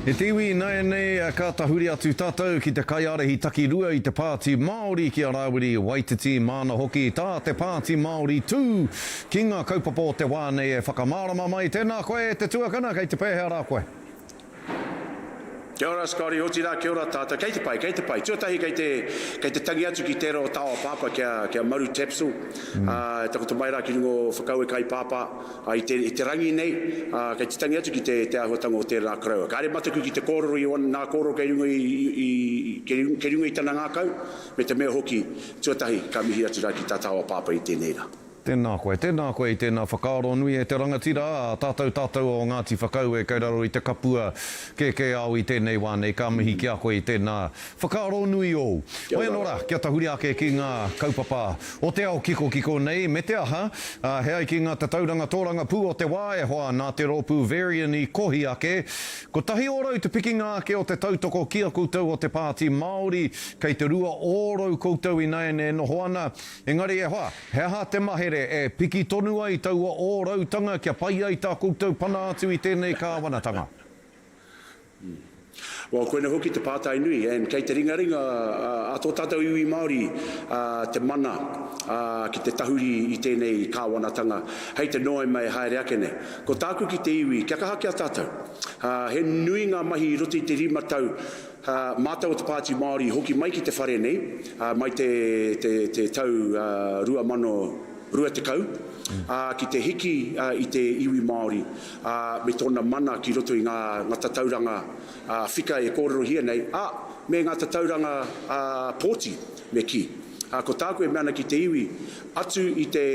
E te iwi ināianei ka tahuri atu tātou ki te kaiārahi takirua i te Pāti Māori ki a Rāwiri Waititi māna hoki tā te Pāti Māori tū ki ngā kaupapa o te wā nei e whakamārama mai. Tēnā koe e te tuakana, kei te pēhea rā koe? Kia ora Scotty, otirā kia ora tātou. Kei te pai, kei te pai. Tuatahi kei te, kei te tangi atu ki tērā o tāua pāpā kia, kia Maru Tapsell, ā, e takoto mai rā ki runga o Whakaue Kai Pāpā, ā, i te, i te rangi nei, ā, kei te tangi atu ki te, te āhuatanga o tērā koroua. Kāre mataku ki te kōrero i wana, nā kōrero kei runga i, i, i, kei, kei runga i tana ngākau, me te mea hoki, tuatahi, ka mihi atu rā ki tā tāua pāpā i tēnei rā. Tēnā koe, tēnā koe i tēnā whakaaro nui e te rangatira, ā, tātou tātou o Ngāti Whakaue kei raro i te kapua kēkē ao i tēnei wā nei, ka mihi ki a koe i tēnā whakaaro nui ōu. Kia Hoi ora. anō rā, kia tahuri ake ki ngā kaupapa o te ao kikokiko nei, me te aha, ā, he ai ki ngā tatauranga tōrangapū o te wā e hoa nā te rōpū Verian i kohi ake, 1% te pikinga ake o te tautoko ki a koutou o te Pāti Māori, kei te 2% koutou ināianei e noho ana, Engari e hoa, he aha te mahere e piki tonu ai taua ōrautanga kia pai ai tā koutou pana atu i tēnei kāwanatanga? Well, koina hoki te pātai nui, and kei te ringaringa a tō tātou iwi Māori te mana ki te tahuri i tēnei kāwanatanga hei te Noema e haere ake nei. Ko tāku ki te iwi, kia kaha ki a tātou. He nui ngā mahi i roto i te rima tau Mātou o te Pāti Māori i hoki mai ki te whare nei, mai te, te, te tau 2020, ā, ki te hiki i te iwi Māori, ā, me tōna mana ki roto i ngā, ngā tatauranga whika e kōrerohia nei, ā, me ngā tatauranga pōti, me kī. Ā, ko tāku e mea ana ki te iwi, atu i te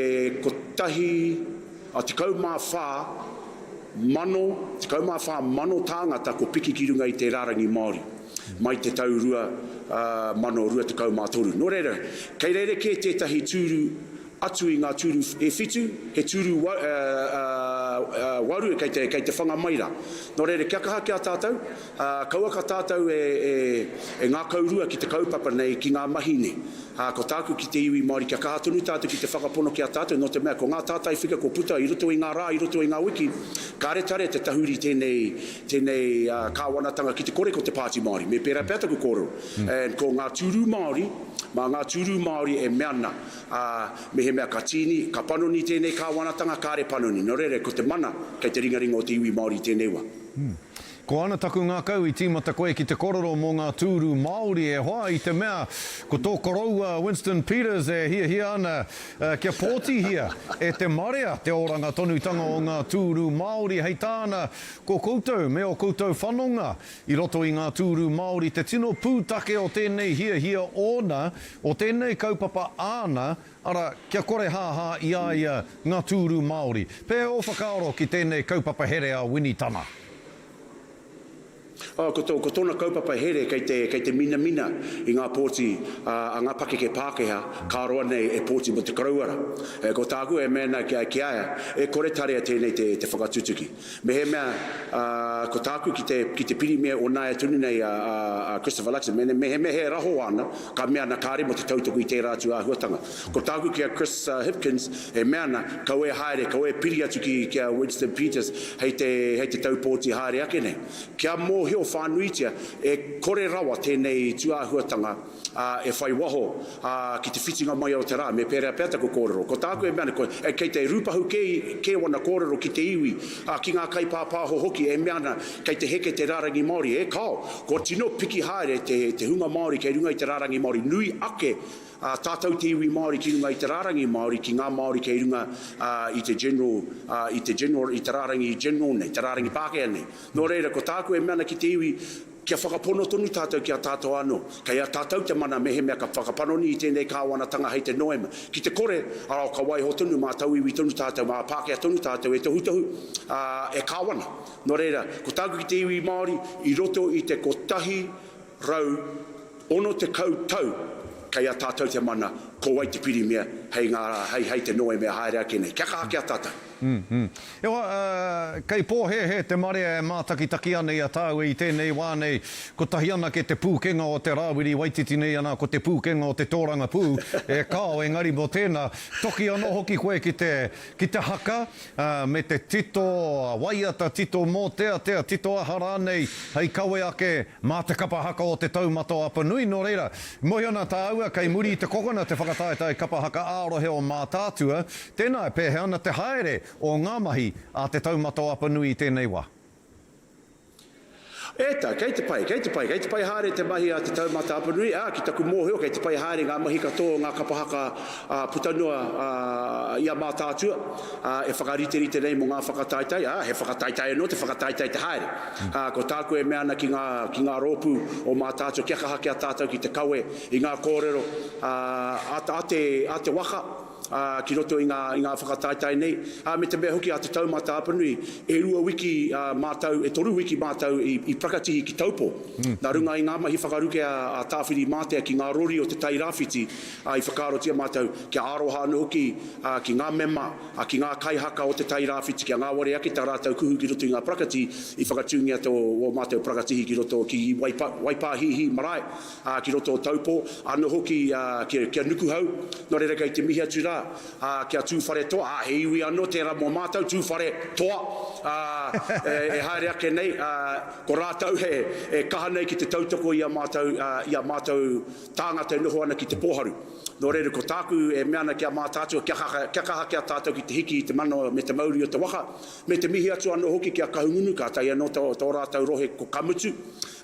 kotahi, ā, 14 mano, 14 mano tāngata ko piki ki runga i te rārangi Māori mai te tau 2023. Nō reira, kei rerekē tētahi tūru atu i ngā tūru e whitu, he tūru waru kei te, kei te whanga mai rā. Nō reira, kia kaha ki a tātou, kaua ka tātou e, e, e ngākaurua ki te kaupapa nei, ki ngā mahi nei. Ā, ko tāku ki te iwi Māori kia kaha tonu tātou ki te whakapono ki a tātou, nō te mea ko ngā tātai whika kua puta i roto i ngā rā, i roto i ngā wiki, kāre tarea te tahuri tēnei, tēnei kāwanatanga ki te kore ko te Pāti Māori. Me pērā pea taku kōrero. And ko ngā tūru Māori, mā ngā tūru Māori e mea ana, ā, mehemea ka tīni, ka panoni tēnei kāwanatanga, kāre panoni. Nō reira, ko te mana kei te ringaringa o te iwi Māori i tēnei wā. Ko ana taku ngakau i tīmata koe ki te korero mō ngā tūru Māori e hoa i te mea ko tō koroua Winston Peters e hiahia ana kia pōtihia e te marea te oranga tonutanga o ngā tūru Māori hei tāna ko koutou me ō koutou whanonga i roto i ngā tūru Māori te tino pūtake o tēnei hiahia ōna o tēnei kaupapa āna Ara, kia kore hāhā i a ia nga tūru Māori. Pēhea ō whakaaro ki tēnei kaupapa here a Winitana? Oh, ko, ko tōna kaupapa here kei te, kei te minamina i ngā pōti a, a ngā pakeke Pākehā ka roa nei e pōti mō te Karauara. E, ko tāku e mea ana ki a, ki a ia, e kore tarea tēnei te, te whakatutuki. Mehemea, ā, ko tāku ki te, ki te Pirimia o nāia tonu nei a, a, a Christopher Luxon, mene, mehemea he raho āna, ka mea ana kāre mō te tautoko i tērā atu āhuatanga. Ko tāku ki a Chris Hipkins, e mea ana, kaua e haere, kaua e piri atu ki, ki a Winston Peters hei te, hei te tau pōti haere ake nei. Kia mōhio whānuitia, e kore rawa tēnei tūāhuatanga, ā, e whai waho, ā, ki te whitinga mai o te rā, me pērā pea taku kōrero. Ko tāku e mea ana, ko, e, kei te rūpahu kē, kē wana kōrero ki te iwi, ā, ki ngā kaipāpāho hoki e mea ana, kei te heke te rārangi Māori. E kāo, kua tino piki haere te, te hunga Māori kei runga i te rārangi Māori, nui ake, ā, tātou te iwi Māori ki runga i te rārangi Māori, ki ngā Māori kei runga, ā, i te general, ā, i te general, i te rārangi general nei, te rārangi Pākehā nei. Nō reira, ko tāku e mea ana ki te iwi, Kia whakapono tonu tātou ki a tātou anō. Kei a tātou te mana mehemea ka whakapanoni i tēnei kāwanatanga hei te Noema. Ki te kore, arā, ka waiho tonu mā tauiwi tonu tātou, mā Pākehā tonu tātou e tohutohu, ā, e kāwana. Nō reira, ko tāku ki te iwi Māori, i roto i te 160 tau kei a tātou te mana. ko wai te pirimia hei ngā rā, hei, hei te Noeme haere ake nei. Kia kaha ki a tātou. Mm, E hoa, uh, kei pōhēhē te marea e mātakitaki ana i a tāua i tēnei wā nei, kotahi anake te pūkenga o te Rāwiri Waititi nei ana ko te pūkenga o te tōrangapū, e kāo, engari mō tēnā, toki anō hoki koe ki te, ki te haka, ā, me te tito waiata, tito mōteatea, tito aha rānei hei kawe ake mā te kapa haka o Te Taumata o Apanui. Nō reira, moe ana tāua kei muri i te kokona te whakataetae kapa haka ā-rohe o Mātaatua. Tēnā, e pēhea ana te haere o ngā mahi a Te Taumata o Apanui i tēnei wā? E ta, kei te pai, kei te pai, kei te pai haere te mahi a Te Taumata Apanui, ā, ki taku mōhio kei te pai haere ngā mahi katoa o ngā kapa haka, ā, puta noa, ā, i a Mātaatua, ā, e whakariterite nei mō ngā whakataetae, ā, he whakataetae anō te whakataetae te haere. Ā, ko tāku e mea ana ki ngā, ki ngā rōpū o Mātaatua kia kaha ki a tātou ki te kawe i ngā kōrero, ā, a, a te, a te waka, ā, ki roto i ngā, i ngā whakataetae nei, ā, me te mea hoki a Te Taumata Apanui, e rua wiki, ā, mātou, e toru wiki mātou i, i Prakatihi ki Taupō. Nā runga i ngā mahi whakaruke a, a Tāwhirimātea ki ngā rori o Te Tai Rāwhiti, ā, i whakaarotia mātou kia aroha anō hoki, ā, ki ngā mema, ā, ki ngā kaihaka o Te Tai Rāwhiti kia ngāwari ake tā rātou kuhu ki roto i ngā parakatihi, i whakatūngia tō, ō mātou parakatihi ki roto ki Waipa, Waipāhīhī marae. ā, ki roto o Taupō, anō hoki, ā, ki, ki a Nukuhau, nō reira kei te mihi atu rā, ā, ki a Tūwharetoa, ā, he iwi anō tērā mō mātou, Tūwharetoa, ā, e, e haere ake nei, ā, ko rātou e, e kaha nei ki te tautoko i a mātou, ā, i a mātou tāngata e noho ana ki te pōharu. Nō reira, ko tāku e mea ana ki a Mātaatua, kia kaha, kia kaha ki a tātou ki te hiki i te mana me te mauri o te waka, me te mihi atu anō hoki ki a Kahungunu, kātahi anō tō, tō rātou rohe ko Kamutu,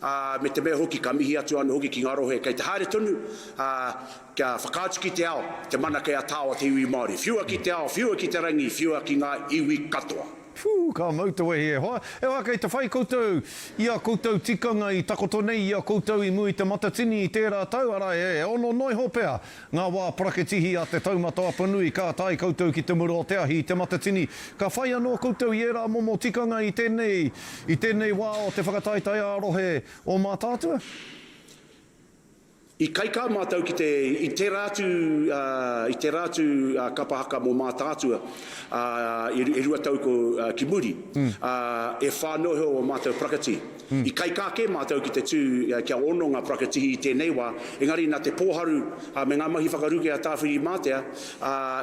ā, me te mea hoki ka mihi atu anō hoki ki ngā rohe kei te haere tonu, ā, kia whakaatu ki te ao, te mana kei a tāoa te iwi Māori. Whiua ki te ao, whiua ki te rangi, whiua ki ngā iwi katoa. Whew, ka mau te wehi e hoa. E hoa, kei te whai koutou i a koutou tikanga i takoto nei i a koutou i mua i te Matatini i tērā tau, arā, e ono noiho pea Ngā wā paraketihi a Te Taumata Apanui, ka tae koutou ki te mura o te ahi i Te Matatini, ka whai anō koutou i ērā momo tikanga i tēnei, i tēnei wā o te whakataetae ā-rohe o Mātaatua? I kaikā mātou ki te, i tērā atu, i tērā atu kapa haka mō Mātaatua, e rua tau ki muri, e whā noa iho ō mātou parakatihi. I kaikā kē mātou ki te tū kia ono ngā parakatihi i tēnei wā, engari nā te pōharu me ngā mahi whakaruke a Tāwhirimātea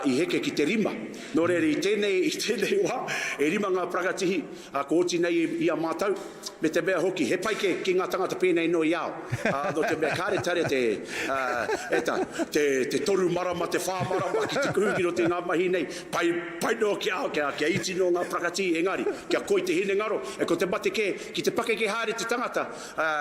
i heke ki te rima. Nō reira i tēnei, i tēnei wā, e rima ngā parakatihi kua oti nei i a mātou, me te mea hoki, he pai kē ki ngā tangata pēnei noa i a au, nō te mea kāre tare te, e ta, te, te toru marama, te whā marama ki te kuhu ki roto i ngā mahi nei, pai, pai noa ki a au, kia, kia iti noa ngā parakatihi, engari, kia koi te hinengaro, e ko te mate kē, Ki te pakeke haere te tangata,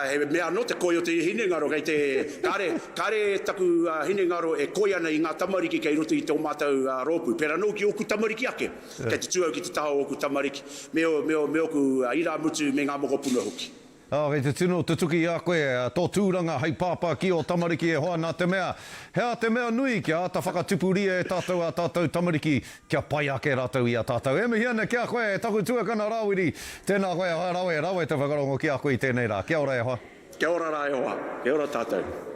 he mea anō te koi o te hinengaro kei te, kāre, kāre taku hinengaro e koi ana i ngā tamariki kei roto i tō mātou rōpū. Pērā anō ki ōku tamariki ake, kei te tū au ki te taha o ōku tamariki, me, me, me ōku irāmutu me ngā mokopuna hoki. Ā, kei te tino tutuki i a koe tō tūranga hei pāpā ki ō tamariki e hoa, nā te mea, he aha te mea nui kia āta whakatupuria e tātou ā tātou tamariki Kia pai ake ratou i a tatou. E mihi ana ki a koe e taku tuakana Rawiri. Tena koe e hoa, rawe, rawe te whakarongo ki a koe i tenei ra. Kia ora e hoa. Kia ora ra e hoa. Kia ora tatou.